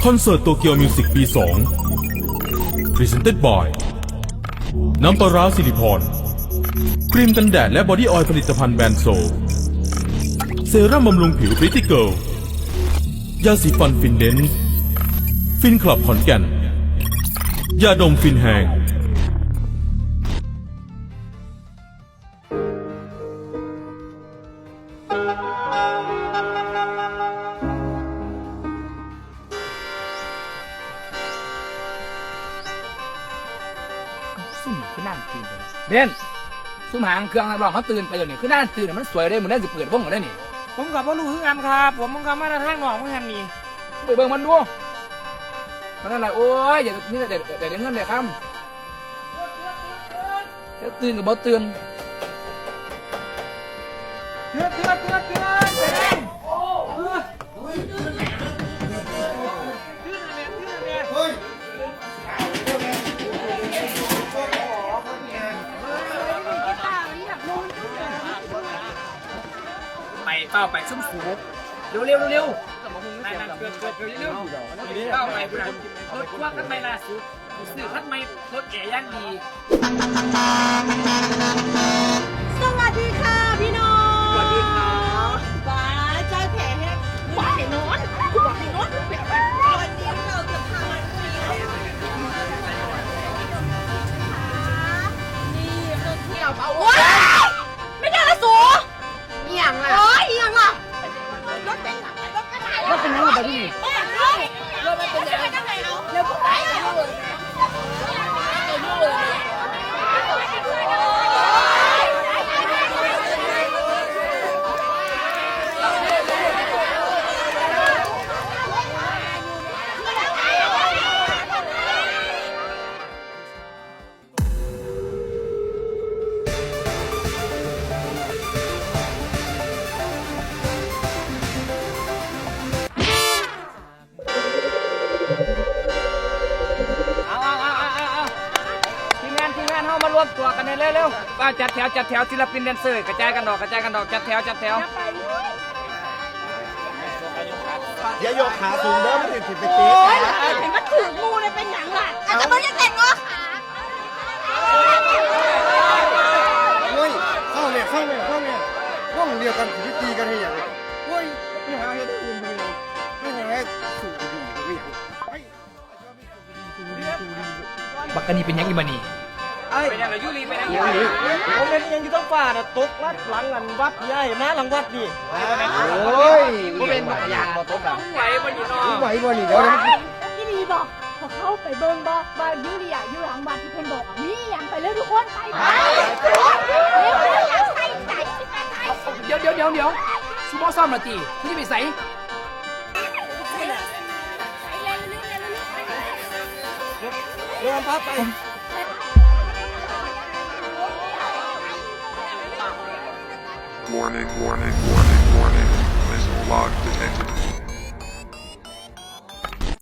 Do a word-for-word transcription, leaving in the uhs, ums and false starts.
คอนเสิร์ตโตเกียวมิวสิกปี สอง Presented by น้ำปลาร้าสิริพร ครีมกันแดดและบอดี้ออยล์ผลิตภัณฑ์แบรนด์โซ เซรั่มบำรุงผิว Pretty Girl ยาสีฟัน Findens Fin Club ขอนแก่น ยาดม Fin แฮง ซุ่มคือนั่นตื่นไปแล้วเบน ซุ่มหางเครื่องนักร้องเขาตื่นไปแล้วนี่ คือนั่นตื่นน่ะมันสวยเลย มื้อนี้สิเปิดวงแล้วนี่ ผมก็บ่รู้คือกันครับ ผมมันก็มาแต่ทางนอกเหมือนกันนี่ ไปเบิ่งมันดู มันนั่นแหละ โอ้ย อย่ามีแต่ได้ได้เงินได้คำ แล้วตื่นกับบ่ตื่น เตือนเตือนเตือนเตือนไปแล้ว ไปเฝ้าไปซุ่มสูเร็วเร็วเร็วๆๆๆ นั่นๆเกิดเกิดเร็วๆๆ เฝ้าไปพุ้นน่ะ รถทัวร์คันใหม่ล่าสุด ซื้อคันใหม่ รถแอร์อย่างดี สวัสดีค่ะพี่น้อง สวัสดีครับ บ้า ใจแผลแฮง กูบอกให้นอน กูบอกให้นอน มึงเป็นอะไร วันนี้เราจะพามาคุยกัน นี่คือเที่ยวเบา ว้าย ไม่ได้ละสู อีหยังล่ะ โอ๊ย อีหยังล่ะ รถเป็นหยัง รถเป็นหยังล่ะบัดนี้ รถมันเป็นหยัง เดี๋ยวพวกไป เอาเอาเอาเอาเอาเอา ทีมงาน ทีมงานเฮามารวมตัวกันแหน่เร็วๆ ว่าจัดแถว จัดแถว ศิลปินแดนเซอร์ กระจายกันออก กระจายกันออก จัดแถว จัดแถว อย่ายกขาสูงเด้อ มันสิไปเตะ โอ๊ย เห็นมันถือหมู่เลยเป็นหยังล่ะ อาจจะบ่ได้แต่งงาน เฮ้ย เข้าเนี่ย เข้าเนี่ย เข้าเนี่ย ห้องเดียวกันสิไปตีกันให้หยัง โอ้ย ไปหาเฮ็ดอย่างอื่นไปเลย ไปหาเฮ็ดสูบบุหรี่ไปหยัง ไป บักอันนี้เป็นหยังอีหม่านี่ ไอ้ เป็นหยังล่ะ ยูริ เป็นหยัง ยูริ ผมเป็นอิหยังอยู่ทั้งป่าน่ะ ตกลัดหลังอันวัดนี่ ไอ้หน้าหลังวัดนี่ โอ้ย บ่เป็นบักอย่างบ่ตกอะ ไหวบ่นี่น้อง ไหวบ่นี่ เดี๋ยวนะ อีหลีบอก พวกเขาไปเบิ่งบ่ ว่ายูริอะอยู่หลังวัดที่เพิ่นบอกอะ มีหยัง ไปเลยทุกคน ไป ไป เดี๋ยว เดี๋ยว เดี๋ยว เดี๋ยว ซุบ่ซ้อมละติ สิไปไส เดี๋ยวมันพาไป Warning, warning, warning, warning. Missile log detected.